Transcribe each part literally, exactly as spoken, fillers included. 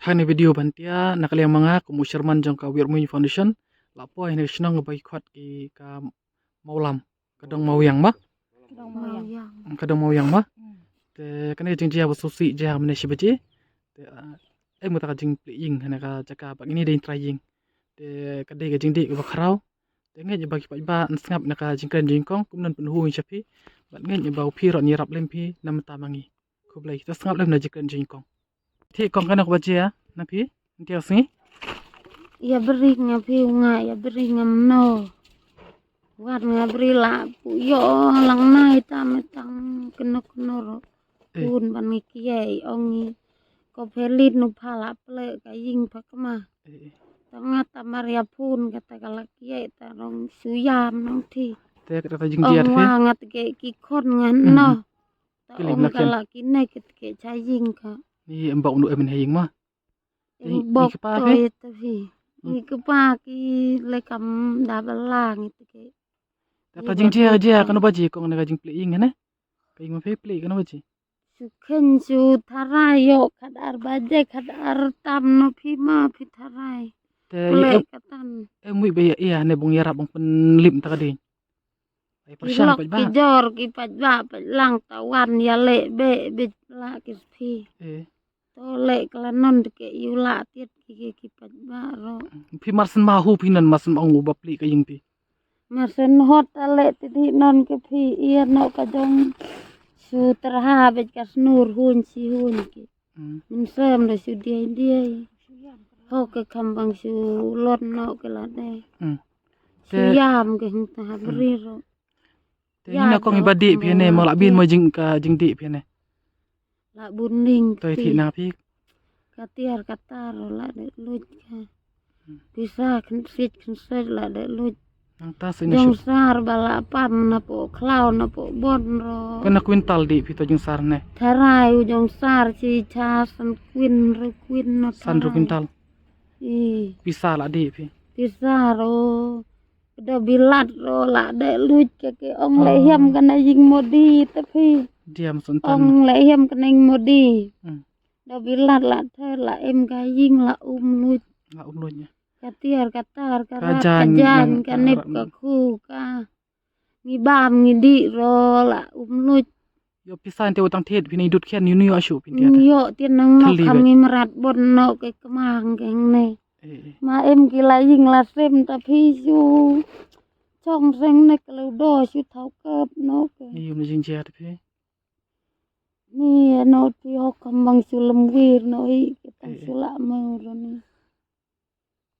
Hangne video ban tia na ka liang ma nga kum u chairman jong ka Wiar Mawing Foundation, la poi hangne ka shnong ba ki khot ki ka Mawlam, ka dong Mawiang ma. Ka dong Mawiang. Ka dong Mawiang ma. Te kane ka jingjia ba sngewsih jia mynne shi baje. Te em kata ka jingplie ïing hangne ka jaka ba ngin ïa dei trai ïing. Te ka dei ka jingdih kaba khraw. Te ngeit ba ki paidbah yn sngap na ka jingkren jingkong kum ngan pynhun sha phi. Bad ngeit ba u phi ruh yn ïarap lem phi na mynta ma ngi. Khublei, to sngap lem na jingkren jingkong. Te kong, kane kaba jia na phi, ntiaw sngi. Ïa bri nga phi u nga, ïa bri nga mno. Wat nga bri la pu ïoh lang nai ta metang keno keno ro. Pun ban ngi kiai ong ngi. Ko phelit nu pha la ple ka ïing pha kma. Tang nga ta mar ïa pun kata ka la kiai ta rong suyam nong thi. Te kata ta jingjia te phi. Ong wa nga te ki khon ngan no. Ki lim ong la ka kien. La kine kit ke cha ïing ka. Ni em ba unu em ha ïing ma. Em bok to ïa ta phi. Ni ki pa ki le kam da bala ngi te ke. Kata jingjia jia kano ba ji kong ne ka jingplie ïing ne. Ka ïing ma phi plie kano ba ji. Su khen su tharai ïoh khat ar baje khat ar tam no phi ma phi tharai. Te plie katan. Em wi ba ïa ïa ne bung ïarap bung pynlip ta ka ding. Ai pyrshang paidbah. Ki jor ki paidbah paidlang tawan ïa leh be be la ki phi. To leh ka la non te ke ïu la tiet ki ki paidbah ro. Phi mar syn ma hu phi nan mar syn ong u ba plie ka ïing phi. Mar syn hot ta leh te di non ke phi ïa no ka jong su terha be ka snur hun si hun ki. Min sem da su diai diai. Ho ke kam bang su lon no ke la dei. Su yam ke hung ta ha bri ro. Te ni na kong i ba dih phi ne mo la bin mo jing ka jing dih phi ne. La bun ling. Toi thi na phi. Ka tiar ka tar la de luj ka. Pisa khen sit khen sit la de luj. Nang ta sini jong sar ba la pam na po khlaw na po bon ro. Kena kuintal dih phi to jong sar ne. Tharai u jong sar si cha san kuin ro kuin na san ro kuintal. I. Pisa la dih phi. Pisa ro. Da bilat ro la de luj ke ke ong le hiam kana ïing modi te phi. Diam sun tan. Ong le hiam kana ïing modi. Da bilat la the la em ka ïing la um luj. La um luj. Ka tiar ka tar ka rat ka jan ka nep ka khu ka. Ngi bam ngi dih ro la um luj. Yo pisan te utang thied phi ne dut khian yu ni yo shu phi ne. Yo tian nang no kham ngi mrat bon no ke kemang ke ne. Ma em ki la ïing la sem ta phi shu. Chong seng ne ke lu do shu thau kep no ke. Ni yu ne jing jia ta phi. Ni no ti ho kam bang shu lem wir no i ke tang shu la mau ro ni.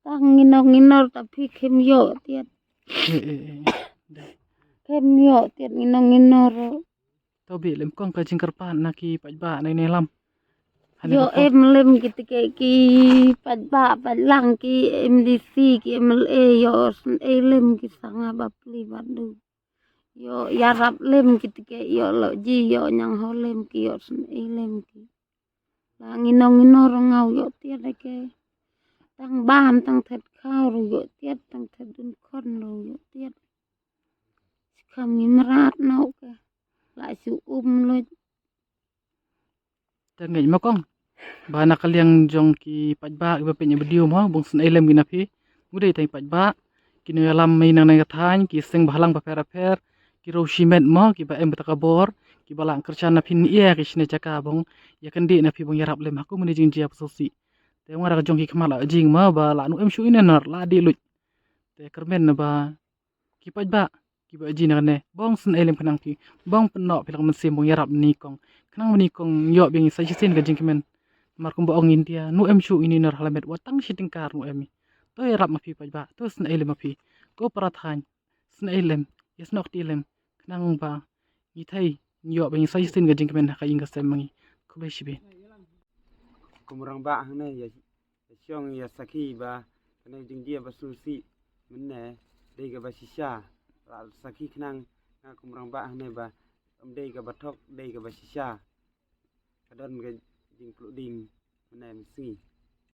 Tang nginor nginor ta phi khem yo tiat. Khem yo tiat nginor nginor. To bi lem kong ka jingkyrpad na ki paidbah na ne lam. Yo em lem ki te ke ki paidbah paidlang ki M D C ki M L A yo sn e lem ki sanga bapli badu. Yo ïarap lem ki te ke yo lo ji yo nyang ho lem ki yo sn e lem ki. La nginor nginor ngaw yo tiat ke. Tang bam tang thet khaw ro yo tiat tang thet dun khon ro yo tiat. Skam ngi mrat no ke. La shu um luj. Te ngeit ma kong ba na ka liang jong ki paidbah ki ba peit ïa video mo bung sn ei lem ki na phi. Ngu dei tang paidbah ki nong ïalam mei nang nang ka thaiñ ki seng bhalang bapher bapher ki rau shimet mo ki ba em bata ka bor ki ba lang kyrchan na phi ïa ki shne jaka bung ïa kan dei na phi bung ïarap lem ha ku mane jingjia ba sngewsih. Te nga ra ka jong ki khmat la jing mo ba la nu em shu ine nar la dei luj. Te kyrmen na ba ki paidbah ki ba ji na kane bong sn ei lem khnang phi bong pynnoh phi la ka mynsiem bong ïarap ni kong khnang ni kong ïoh biang sa shisien ka jingkmen. Mar kum ba ong India nu em shu ini nar halamet wa tang shi tyngkar nu em. To ïarap ma phi paidbah to sn ei lem ma phi ko para thaiñ sn ei lem ïa snok ti lem khnang ba ngi thei ïoh biang sa shisien ka jingkmen ha ka ïing ka sem ma ngi. Khublei shibun. Kum rangbah hangne ïa Ïa shong ïa sakhi ba kane jingjia ba sngewsih mynne dei kaba shisha. La sakhi khnang nga kum rangbah hangne ba ym dei kaba thok dei kaba shisha. Ka don ka jingpluh ding mynne mynsngi.